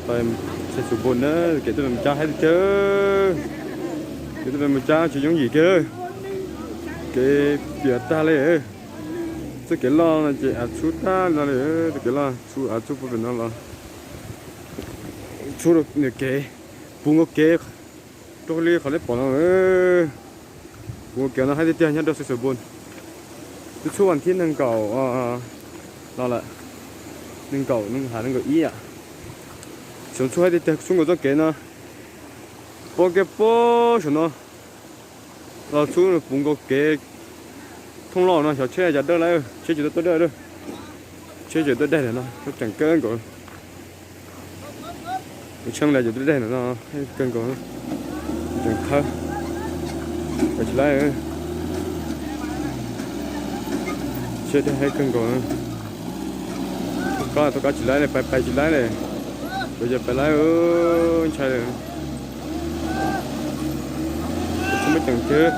Pais Xais Xus Npos na, kev tuaj pem Mus Cab haib tiag tiag. Kev tuaj pem Mus Cab tsis yooj yim kiag. Kev piam tag li. Txoj kev loj no ces av txhub tag no li, txoj kev loj txhub av txhub puag pem no los txhub rau nws kev, puv nkaus kev rau li qhov nej pom no. Puv nkaus kev no haib tiag tiag nyob rau Xais Xus Npos. Twb txhub vas thib nees nkaum no lawm, nees nkaum, nees nkaum ib yam. Xyov txhub haib tiag tiag, txhub nkaus txoj kev no, pob kiag pob saum no los txhub puv nkaus kev thooj loj no, xyov tsheb cov dawj lawm, tsheb tsis tau tuaj dawj, tsheb tseem tuaj daig ntawm no, tseem kawg nkaus. Tus tsheej lawv ces tuaj daig ntawm no kawg nkaus, tseem khawb. Pais tsis laib, tsheb daig kawg nkaus. Thov kab, thov kab tsis laib li, pais pais tsis laib li, pais yog pais laib ntshai li. Ces txhub muab ceem kiag,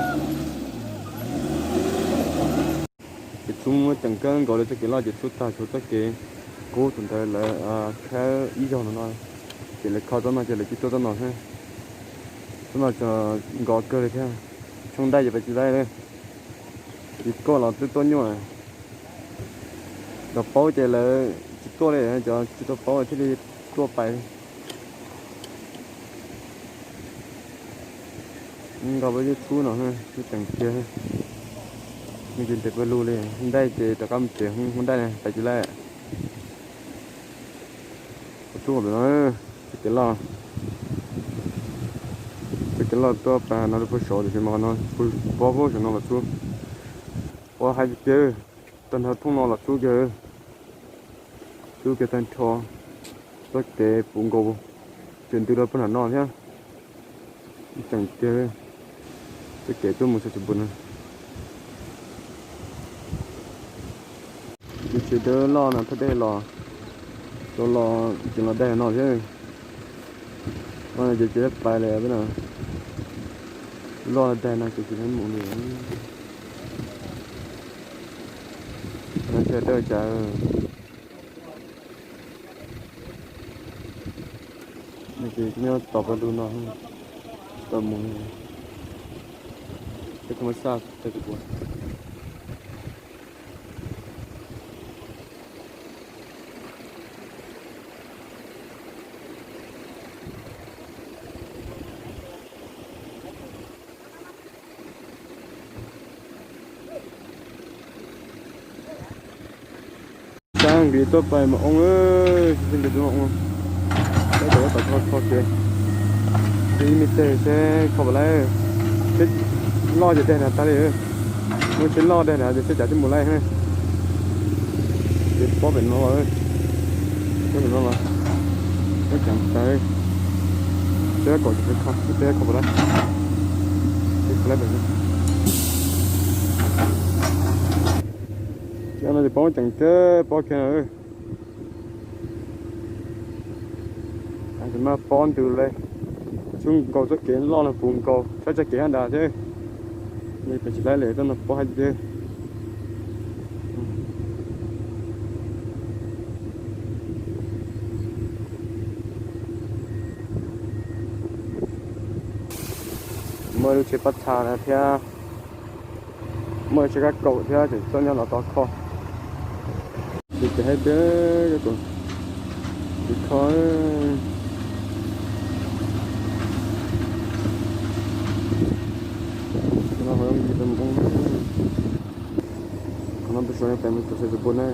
ces txhub muab ceem kawg nkaus li, txoj kev loj ces txhub tag, tshuav txoj kev kub tus ntawd lawv khawb ib zaug no no, ces lawv kho txoj no ces lawv cia tuaj txoj no thiab. Txoj no tseem nkos kawg li thiab. Tsheej daig ces pais tsis laib li, tsis tuaj los twb tuaj nyuaj. Cov paub ces lawv tsis tuaj li, cov tsis tau paub thiaj li tuaj pais. Nkos peb yeej txhub no, txhub ceem kiag, nws tsis ntev pawg lug li. Daig ces rov qab mus tsev, hu daig pais tsis laib. Txhub no, txoj kev loj, txoj kev loj tuaj pais no rau puag saud, tiam sis mas qhov no puag saum no los txhub. Pob haib tiag tiag, tag nrho thooj no los txhub kiag, txhub kiag tag nrho. Txoj kev puv nkaus, tseem ntws rau puag nram no thiab. Ceem tiag, txoj kev tuaj mus Xais Xus Npos no. Ces tsev dawb loj no thaj dej los, tau los ces los daig no thiab. Ces tsev pais li, loj daig no ces tsis mus li. Tsev dawb cas nyob tom pawg lug no, tsis tau mus, peb thaj ma xaj tag tus ua. Sab nqis tuaj pais mas oo, sab nqis tuaj mas oo, tab tom kho kho kev, ib me teg seb kho puas laib, seb loj ces daig nrad tag li, muaj tsheb loj daig nrad ces seb cas thiaj mus laib. Ces pob pem no los, pob pem no los, pob ceev tas, seb kom tsis kho, seb kho puas laib, seb kho laib pem no. Ces no ces pob ceev kawg pob kiag na. Maj pob ntws li, txhub nkaus txoj kev loj no puv nkaus sab txoj kev hab nrad thiab. Pais tsis laib li, txoj no pob haib tiag. Muaj lub tsheb pob txha na thiab, muaj lub tsheb kab kaum thiab, tseem tuaj nyob no tos kho. Ces ces haib tiag, ces kho. Qhov no peb suav pem mus txog Xais Xus Npos na.